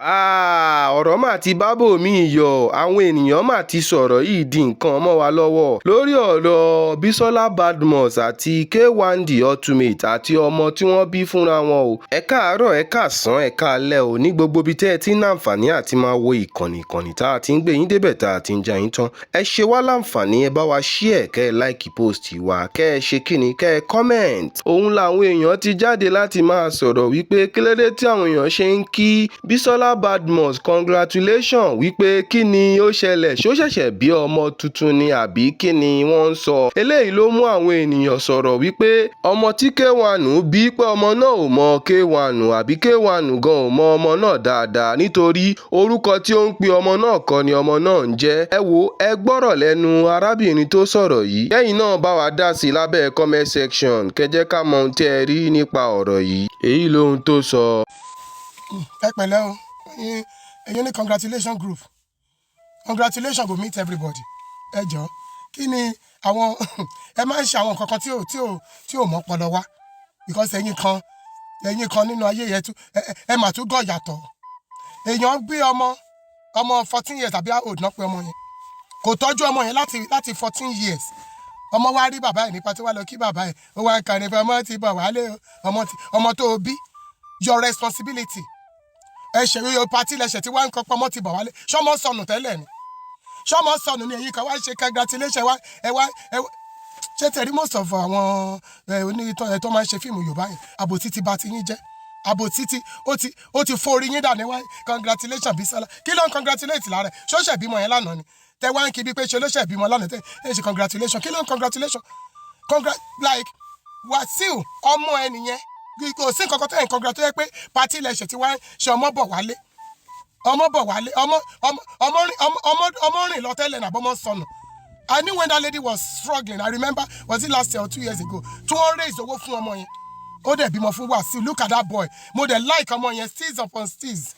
Háà, ọ̀rọ̀ mà ti bá bòmíì yọ, àwọn èèyàn má ti sọ̀rọ̀ yìí di nǹkan mọ́ wa lọ́wọ́ lórí ọ̀rọ̀ Bisola Badmus àti K1 De Ultimate àti ọmọ tí wọ́n bí fúnra wọn o. Ẹ káàárọ̀, ẹ káàsán, ẹ káalẹ́ o ní gbogbo ibi tẹ́ ẹ ti ń láǹfààní àti máa wo ìkànnì tá a ti ń gbé yín débẹ̀, tá a ti ń já yín tán. Ẹ ṣe wá láǹfààní, ẹ bá wa share, kẹ́ ẹ like post wa, kẹ́ ẹ ṣe kíni, kẹ́ ẹ comment. Òun làwọn èèyàn ti jáde láti máa sọ̀rọ̀ wípé kílódé tí àwọn èèyàn ṣe ń kí Bisola Badmus congratulation, wípé kí ni ó ṣẹlẹ̀, ṣó ṣẹ̀ṣẹ̀ bí ọmọ tuntun ni àbí kí ni wọ́n ń sọ. Eléyìí ló mú àwọn ènìyàn sọ̀rọ̀ wípé ọmọ tí K1 bí, pé ọmọ náà ò mọ K1, àbí K1 gan ò mọ ọmọ náà dáadáa, nítorí orúkọ tí ó ń pe ọmọ náà kọ́ ni ọmọ náà ń jẹ́. Ẹ wo, ẹ gbọ́rọ̀ lẹ́nu arábìnrin tó sọ̀rọ̀ yìí. Kẹ́yìn náà bá wa dá sí i lábẹ́ comment section, kẹ́ jẹ́ ká mọ ohun tí ẹ rí nípa ọ̀rọ̀ yìí. Èyí lohun tó sọ. Ẹ pẹ̀lẹ́ o, ẹ̀yin ní congratulation group. Congratulation go meet everybody. Ẹ jọ, kí ni àwọn ẹ máa ń ṣe àwọn nǹkan kan tí ò mọ́ pọlọ wá? Because ẹ̀yin kan nínú ayé yẹn tún ẹ mà tún gọ̀ yàtọ̀. Èèyàn gbé ọmọ 14 years àbí how old náà pé ọmọ yẹn, kò tọ́jú ọmọ yẹn láti 14 years. Ọmọ wa rí bàbá ẹ̀ nípa tí wàá lọ kí bàbá ẹ̀, ó wá ń kàní fún ọmọ tí bọ̀ wálé o. Ọmọ tó o bí, your responsibility. Ẹ ṣe yóò party lẹsẹ̀ tí wàá ń kọ́ pé ọmọ ti bọ̀ wálé. Ṣọmọ sọnù tẹ́lẹ̀ ni? Ṣọmọ sọnù ni? Èyí kan wá ń ṣe congratulation wá. Ẹ wá, ẹ ṣé tẹ̀rí most of àwọn ẹ onítọ̀ ẹ tó máa ń ṣe fíìmù Yorùbá yẹn, àbòtí ti ba ti yín jẹ́, àbòtí ti ó ti fọ́ orí yín dà ní wá. Congratulation Bísọ́lá, kí ló ń congratulate lára ẹ̀? Ṣọ́ṣẹ̀ bímọ yẹn lánàá ni? Tẹ wá ń kí bí pé ṣe ló ṣẹ̀ bímọ lánàá, tẹ ẹ ṣe congratulation. Kí ló ń congratulation? Like Wàsíù, ọmọ ẹ nìyẹn. Kò sí nǹkan kan tó yẹn congratulate pé party lẹsẹ̀ tí wá ń ṣe. Ọmọ bọ̀ wálé, ọmọ bọ̀ wálé, ọmọ rìn lọ tẹ́lẹ̀ nàbọ́ ọmọ sọnù. I knew when that lady was struggling. I remember, was it last year or 2 years ago, tí wọ́n raise owó fún ọmọ yẹn. Ó dẹ̀ bímọ fún Wàsíù. Look at that boy. Mo dẹ̀ like ọmọ yẹn. Steez upon steez.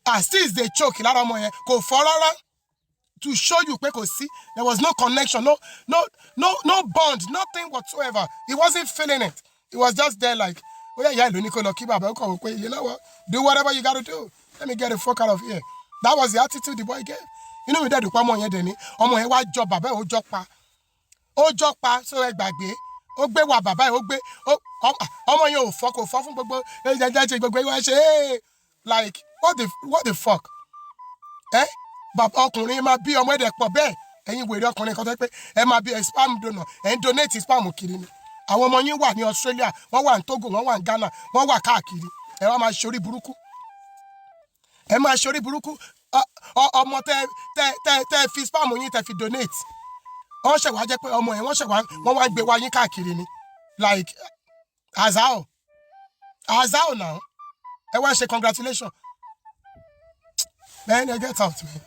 Ah, steez dey choke lára ọmọ yẹn, kò fọ́ rárá, to show you pé kò sí, there was no connection, no bond, nothing whatsoever. He wasn't feeling it. He was just there like, ó yẹ ìyá ìlú ní kó lọ kí bàbá. Ó kàn wọ́n pé, "You know what, do whatever you gotta do. Let me get the fuck out of here." That was the attitude the boy gave. Inú mi dẹ̀ dùn pé ọmọ yẹn dẹ̀ ní, ọmọ yẹn wá jọ bàbá ẹ̀, ó jọ pa, ó jọ pa. So ẹ gbàgbé, ó gbé wa bàbá ẹ̀, ó gbé ọmọ yẹn ò fọ́, kò fọ́ fún gbogbo ẹ jẹjẹ ṣe gbogbo ìwà ṣe é. Like, what the fuck? Ẹ bàbá ọkùnrin máa bí ọmọ ẹ̀dẹ̀ pọ̀ bẹ́ẹ̀. Ẹ̀yin wèrè ọkùnrin kan tó pé ẹ máa bí ẹ sperm donor, ẹ̀ ń donate sperm kiri ni. Àwọn ọmọ yín wà ní Australia, wọ́n wà ní Togo, wọ́n wà ní Ghana, wọ́n wà káàkiri. Ẹ wá máa ṣorí burúkú, ẹ máa ṣorí burúkú. Ọmọ tẹ fi sperm yín tẹ fi donate, wọ́n ṣẹ̀ wá jẹ́ pé ọmọ yẹn, wọ́n ṣẹ̀ wá, wọ́n wá ń gbé wá yín káàkiri ni. Like, azao azao now, ẹ wá ń ṣe congratulation. Man, get out, man.